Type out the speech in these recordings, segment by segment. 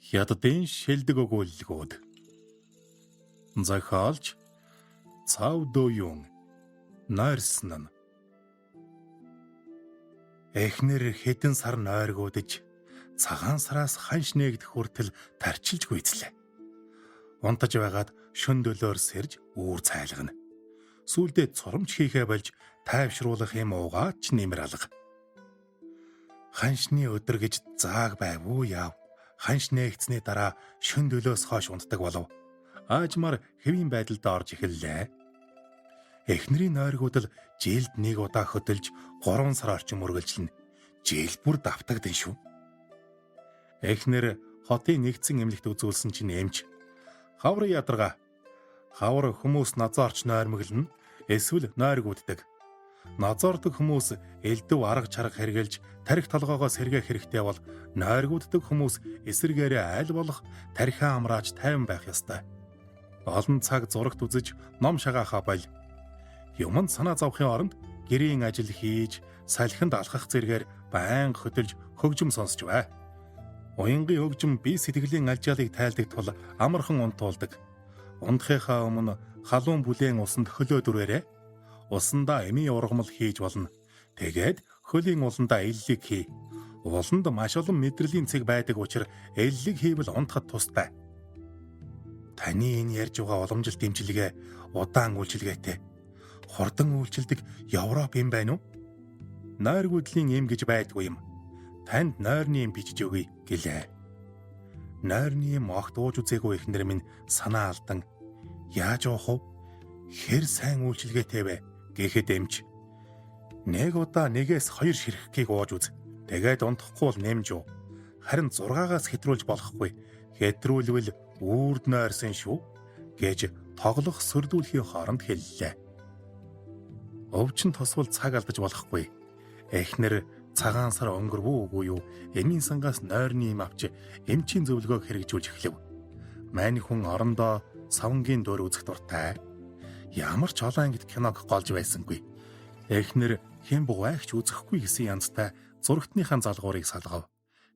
Хятадын шилдэг өгүүлэлгүүд. Зохиолч Цав Дөюн нойрсон нь. Эхнэр хэдэн сар нойргуудаж цагаан сараас ханш нээгдэх хүртэл тарчилж гүйцлээ. Унтаж байгаад шөн дөлөөр сэрж үүр цайлгана. Сүүлдээ цурамч хийхээ болж тайвшруулах юм уугаад ч нэмэр алга. Ханшны өдөр гэж зааг байв уу яав. Ханш нээгдсэний дараа шөн дөлөөс хойш унтдаг болов. Аажмаар хэвийн байдалд орж эхэллээ. Эхнэрийн нойргууд л жилд нэг удаа хөдөлж 3 сар орчим үргэлжлэнэ. Жил бүр давтагдан шүү. Эхнэр хотын нэгдсэн эмнэлэгт үзүүлсэн чинь эмч хавар ядаргаа. Хавар хүмүүс назаарч нойрмоглоно, эсвэл нойргууддаг. Назоордог хүмүүс элдв арга чарга хэрглэж тарих толгоогоо сэргээх хэрэгтэй бол нойргууддаг хүмүүс эсэргээрээ айл болох тарихаа амрааж тайван байх ёстой. Олон цаг зурагт үзэж ном шагаахаа боль. Юмд санаа зовхын оронд гэрийн ажил хийж, салхинд алхах зэргээр байнга хөдөлж хөгжим сонсч бай. Уянгийн хөгжим бие сэтгэлийн алжаалыг тайлдаг тул амархан унтуулдаг. Унтахынхаа өмнө халуун бүлээн усанд хөлөө дүрээрэй. Усандаа эмийн ургамал хийж болно. Тэгээд хөлийн уландаа эллэг хий. Уланд маш олон мэдрэлийн цэг байдаг учраас эллэг хийвэл унтахад тустай. Таны энэ ярьж байгаа уламжлалт дэмжлэгээ удаан үйлчилгээтэй. Хурдан үйлчилдэг Европ юм байна уу? Нойргүйдлийн эм гэж байдгүй юм. Танд нойрны эм бичиж өгье гэлээ. Нойрны эм огт ууж үзээгүй эхнэр минь санаа алдан яаж уух вэ? Хэр сайн үйлчилгээтэй вэ? Гэхэд эмч нэг удаа 1-2 ширхгийг ууж үз. Тэгээд унтахгүй бол нэмж уу. Харин 6-аас хэтрүүлж болохгүй. Хэтрүүлвэл үрд нойрсон шүү гэж тоглох сөрдүүлэхийн хооронд хэллээ. Өвчин тосвол цаг алдаж болохгүй. Эхнэр цагаан сар өнгөрвөө үгүй юу? Эмийн сангаас нойрны эм авч эмчийн зөвлөгөөг хэрэгжүүлж эхлэв. Мань хүн орондоо савнгийн дөр үзэх дуртай. Ямар ч олон ангид киног голж байсангүй. Эхнэр хэн бугайгч үзэхгүй гэсэн янзтай зурагтныхаа залгуурыг салгав.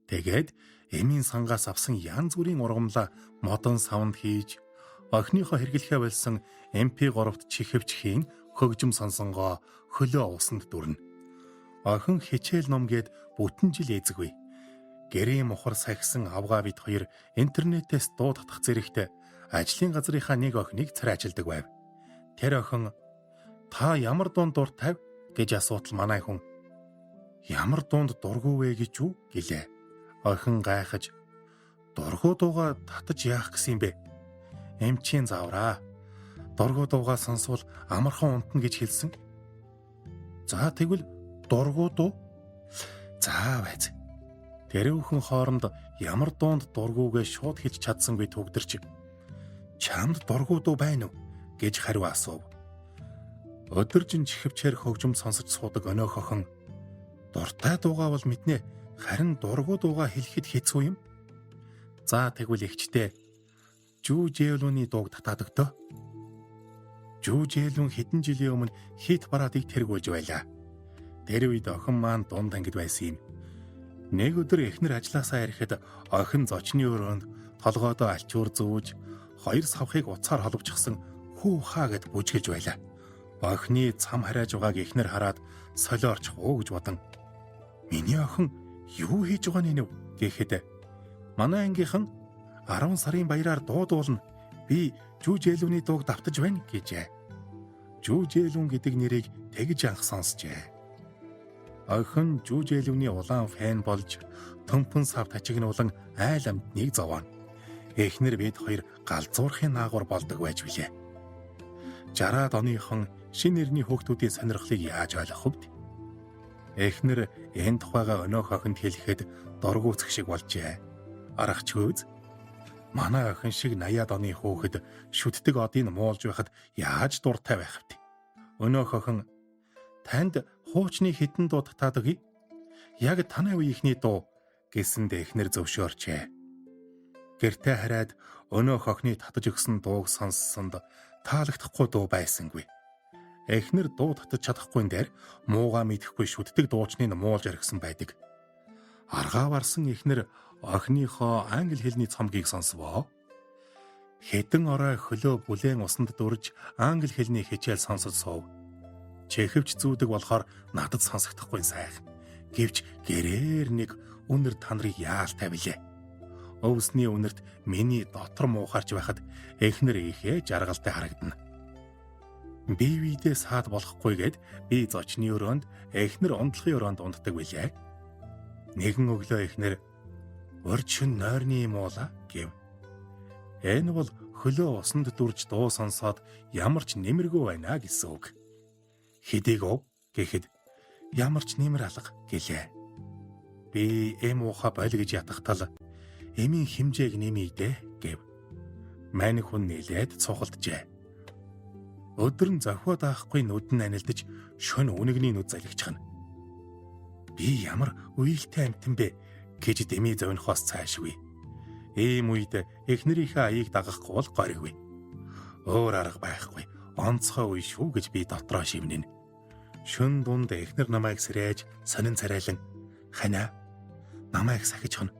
Тэгээд эмийн сангаас авсан янз бүрийн ургамлаа модон савнд хийж охиныхоо хэрэглэхээ болсон MP3-т чихвч хийн хөгжим сонсонгоо хөлөө усанд дүрнэ. Охин хичээл ном гээд бүтэн жил эзэгвэ. Гэрийн мухар сахисан авгаа бид хоёр интернетээс дуу татах зэрэгт ажлын газрынхаа нэг охиныг царайчилдаг байв. Тэр охин та ямар дуунд дуртай гэж асуутал манай хүн ямар дуунд дургүй вэ гэж юу гэлээ. Охин гайхаж дургу дууга татаж яах гэсэн юм бэ? Эмчийн заавраа. Дургу дууга сонсвол амархан унтна гэж хэлсэн. За тэгвэл дургу дуу. За байз. Тэрүүхэн хооронд ямар дуунд дургүйгээ шууд хэлж чадсангүй төгдөрч чамд дургу дуу байна уу гэж хариу асуув. Өдөржин чихвчээр хөгжим сонсож суудаг өнөөх охин дуртай дуугаа бол мэднэ, харин дургу дуугаа хэлэхэд хэцүү юм. За тэгвэл эгчтэй Жүү Жээлүний дууг татаад өгтөө. Жүү Жээлүн хэдэн жилийн өмнө хит парадыг тэргүүлж байлаа. Тэр үед охин маань дунд ангид байсан юм. Нэг өдөр эхнэр ажилласаа ирэхэд охин зочны өрөөнд толгойдоо альчуур зүүж хоёр савхыг утсаар холбочихсон хүү хаа гэд бүжгэлж байлаа. Охины цам харааж байгааг эхнэр хараад солиорчих уу гэж бодон миний охин юу хийж байгаа нэ гэхэд манай ангийнхан 10 сарын баяраар дуу дуулна. Би Жүү Жээлүний дууг давтаж байна гэжээ. Жүү Жээлүн гэдэг нэрийг тэгж анх сонсчээ. Охин Жүү Жээлүний улаан фэн болж төмпөн сав тачигнуулан айл амтныг зовооно. Эхнэр бид хоёр галзуурхын наагур болдог байж билээ. 60-аад оныхон шинэ нэрний хүүхдүүдийн сонирхлыг яаж ойлгох вэ? Эхнэр энэ тухайга өнөөх охинд хэлэхэд дургуутсах шиг болжээ. Аргачгүй үз. Манай охин шиг 80-аад оны хүүхэд шүтдэг одыг муулж байхад яаж дуртай байх вэ? Өнөөх охин танд хуучны хитэн дуу татаад өгье. Яг танай үеийнхний дуу гэсэнд эхнэр зөвшөөрчээ. Гэртээ хараад өнөөх охины татаж өгсөн дууг сонссонд таалагдахгүй дуу байсангүй. Эхнэр дуу татаж чадахгүй дээр муугаа мэдэхгүй шүтдэг дуучныг муулж орхисон байдаг. Аргаа барсан эхнэр охиныхоо англи хэлний цомгийг сонсвоо. Хэдэн орой хөлөө бүлээн усанд дүрж англи хэлний хичээл сонсож суув. Чехвч зүүдэг болохоор надад сонсогдохгүй сайхан. Гэвч гэрээр нэг үнэр танрыг яал тавилээ. Өвсний үнэрт миний дотор муухарч байхад эхнэр ихээ жаргалтай харагдана. Би видээ саад болохгүйгээд би зочны өрөөнд, эхнэр унтлахын өрөөнд унтдаг билээ. Нэгэн өглөө эхнэр "Урд шөн нойрны юм уула" гэв. Энэ бол хөлөө усанд дүрж дуу сонсоод ямар ч нэмэргүй байна гэсэн үг. Хэдийг ов гэхэд ямар ч нэмэр алга гэлээ. Би эм уухаа боль гэж ятгахтал эмийн хэмжээг нэмий дээ гэв. Мань хүн нэлээд цухалджээ. Өдөр нь зохио даахгүй нүд нь анилдаж шөнө үнэгний нүд залгичихна. Би ямар үеэлтэй амтан бэ гэж дэмий зовнохоос цаашгүй. Ийм үед эхнэрийнхээ аяыг дагахгүй бол гориггүй. Өөр арга байхгүй. Онцгой үе шүү гэж би дотроо шивнэнэ. Шөн дунд эхнэр намайг сэрээж сонин царайлан ханаа намайг сахиж хона.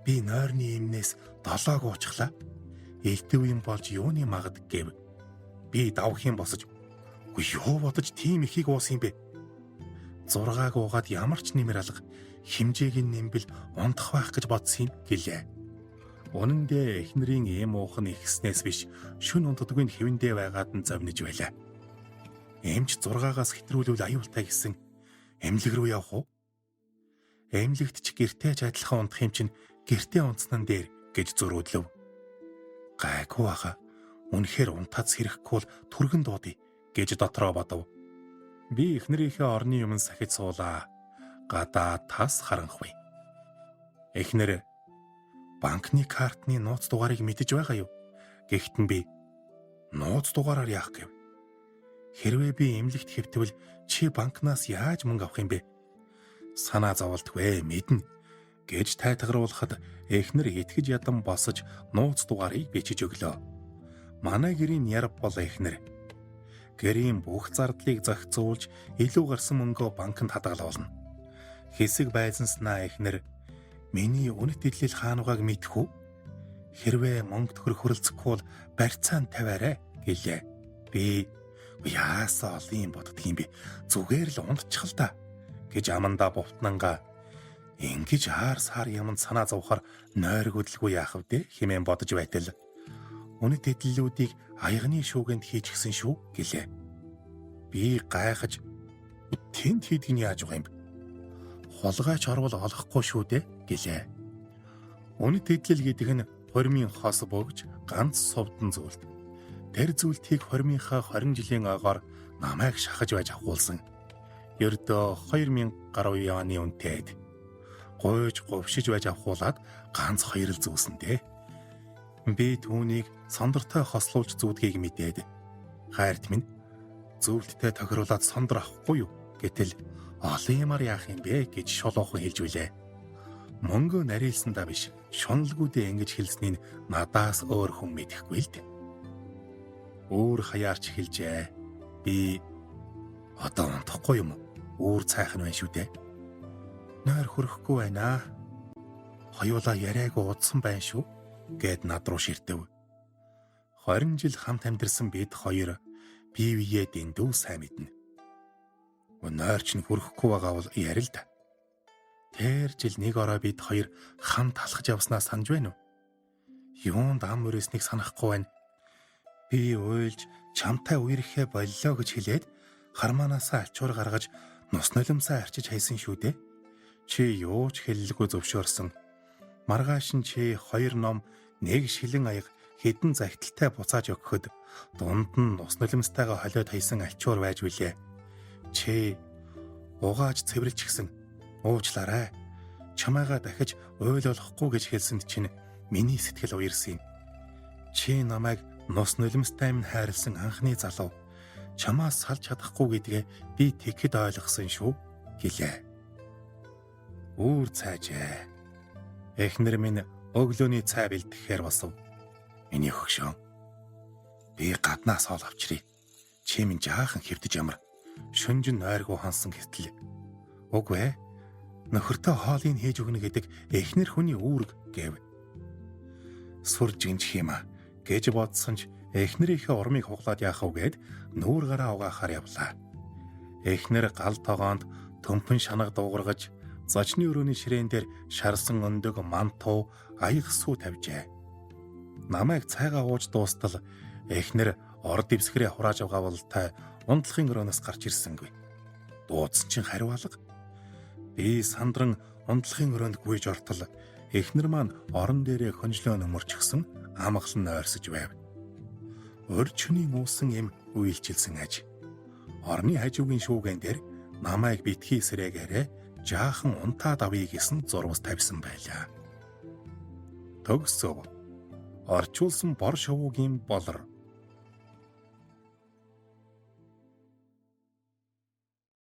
Би нойрны эмнээс долоог уучглаа. Элдв юм болж юуны магад гэв. Би давхин босож үгүй юу бодож тийм ихийг уусан юм бэ? 6-аг уугаад ямар ч нэмэр алга хэмжээг нь нэмбэл унтах байх гэж бодсон юм гэлээ. Үнэн дээр эхнэрийн эм уух нь ихснээс биш шүн унтдаггүй нь хэвэндээ байгаад нь зовниж байлаа. Эмч 6-аас хэтрүүлвэл аюултай гэсэн эмнэлэг рүү явах уу? Эмнэлэгт ч гэртээ ч адилхан унтах юм чинь гэртээ унтсан дээр гэж зөрүүдлэв. Гайгүй баха. Үнэхээр унтаад сэрэхгүй бол түргэн дуудъя гэж дотроо бодов. Би эхнэрийнхээ орны өмнө сахиж суулаа. Гадаа тас харанхуй. Эхнэр банкны картны нууц дугаарыг мэдэж байгаа юу? Гэхдээ нь би нууц дугаараар яах гэв? Хэрвээ би эмнэлэгт хэвтвэл чи банкнаас яаж мөнгө авах юм бэ? Санаа зоволтгүй мэднэ гэж тайтгаруулахад эхнэр итгэж ядан босож нууц дугаарыг бичиж өглөө. Манай гэрийн ярв бол эхнэр. Гэрийн бүх зардлыг зохицуулж илүү гарсан мөнгөө банкнд хадгалуулна. Хэсэг байзанснаа эхнэр миний үнэт эдлэл хаанугааг мэдэх үү? Хэрвээ мөнгө төгрөг хөрөлцөхгүй бол барьцаанд тавиарай гэлээ. Би яасаа олон юм боддөг юм бэ? Зүгээр л унтчих л да гэж амандаа бувтнангаа ингэж аар сар юмд санаа зовхоор нойргүйдэлгүй яах вэ хэмээн бодож байтал үнэт эдлэлүүдийг аягны шүүгэнд хийчихсэн шүү гэлээ. Би гайхаж тэнд хийдэг нь яаж байгаа юм бэ? Хулгайч орвол олохгүй шүү дээ гэлээ. Үнэт эдлэл гэдэг нь хормын хос бөгж ганц сувдан зүйлт. Тэр зүйлтийг хормынхаа 20 жилийн ойгоор намайг шахаж байж авахулсан. Ердөө 2000 гаруй юаны үнэтэйд гуйж говшиж байж авахуулаад ганц хоёр л зүүсэн дээ. Би түүнийг сондортой хослуулж зүүдгийг мэдээд хайрт минь зөвлөлттэй тохируулаад сондор авахгүй юу гэтэл олон юмар яах юм бэ гэж шулуухан хэлж билээ. Мөнгө нарийнсан да биш шуналгүүдээ ингэж хэлснийг надаас өөр хүн мэдэхгүй л дээ. Өөр хаяарч хэлжээ. Би одоо унтахгүй юм уу? Өөр цайхан байна шүү дээ. Нойр хөрөхгүй байна. Хоёулаа яриаг удсан байна шүү гэд над руу ширтэв. 20 жил хамт амьдарсан бид хоёр бие биеэ дэндүү сайн мэднэ. Нойр чинь хөрөхгүй байгаа бол яри л да. Тэр жил нэг орой бид хоёр хамт алхаж явснаа санаж байна уу? Юунд ам өрөөснийг санахгүй байна. Би уйлж чамтай үерхээ боллоо гэж хэлээд хармаанаасаа альчуур гаргаж нус нулимсаа арчиж хайсан шүү дээ. Чи юу ч хэллэггүй зөвшөөрсөн. Маргааш нь чи хоёр ном нэг шилэн аяга хэдэн захидалтай буцааж өгөхөд дунд нь нус нулимстайгаа холиод хайсан альчуур байж билээ. Чи угааж цэвэрлчихсэн. Уучлаарай. Чамайгаа дахиж уйл болохгүй гэж хэлсэнд чинь миний сэтгэл уярсан юм. Чи намайг нус нулимстай минь хайрлсан анхны залуу. Чамаас салж чадахгүй гэдгээ би тэгэхэд ойлгосон шүү гэлээ. Үүр цайжээ. Эхнэр минь өглөөний цай бэлтгэхээр босов. Миний хөгшөөн. Би гаднаас хоол авчиръя. Чи минь жаахан хэвтэж ямар. Шүнжин нойргүй хансан гэтэл. Үгүй ээ. Нөхөртөө хоолыг хийж өгнө гэдэг эхнэр хүний үүрэг гэв. Сүр жинжих юм а гэж бодсон ч эхнэрийнхээ урмыг хуглаад яах вэ гэд нүүр гараа угаахаар явлаа. Эхнэр гал тогоонд төмпөн шанаг дуугаргаж зочны өрөөний ширээн дээр шарсан өндөг мантуу аяг сүү тавьжээ. Намайг цайгаа ууж дуустал эхнэр ор дэвсгэрээ хурааж авгаавалтай унтлахын өрөөнөөс гарч ирсэнгүй. Дуудсан чинь хариу алга. Би сандран унтлахын өрөөнд гүйж ортол эхнэр маань орон дээрээ хөнжлөө нөмөрчихсөн амгалан ойрсож байв. Урь чөнийн уусан юм уйлчилсан аж. Орны хажуугийн шүүгэн дээр намайг битгий сэрээгээрээ жаахан унтаад авъя гэсэн зурвас тавьсан байлаа. Төгсөв. Орчуулсан бор шувуугийн болор.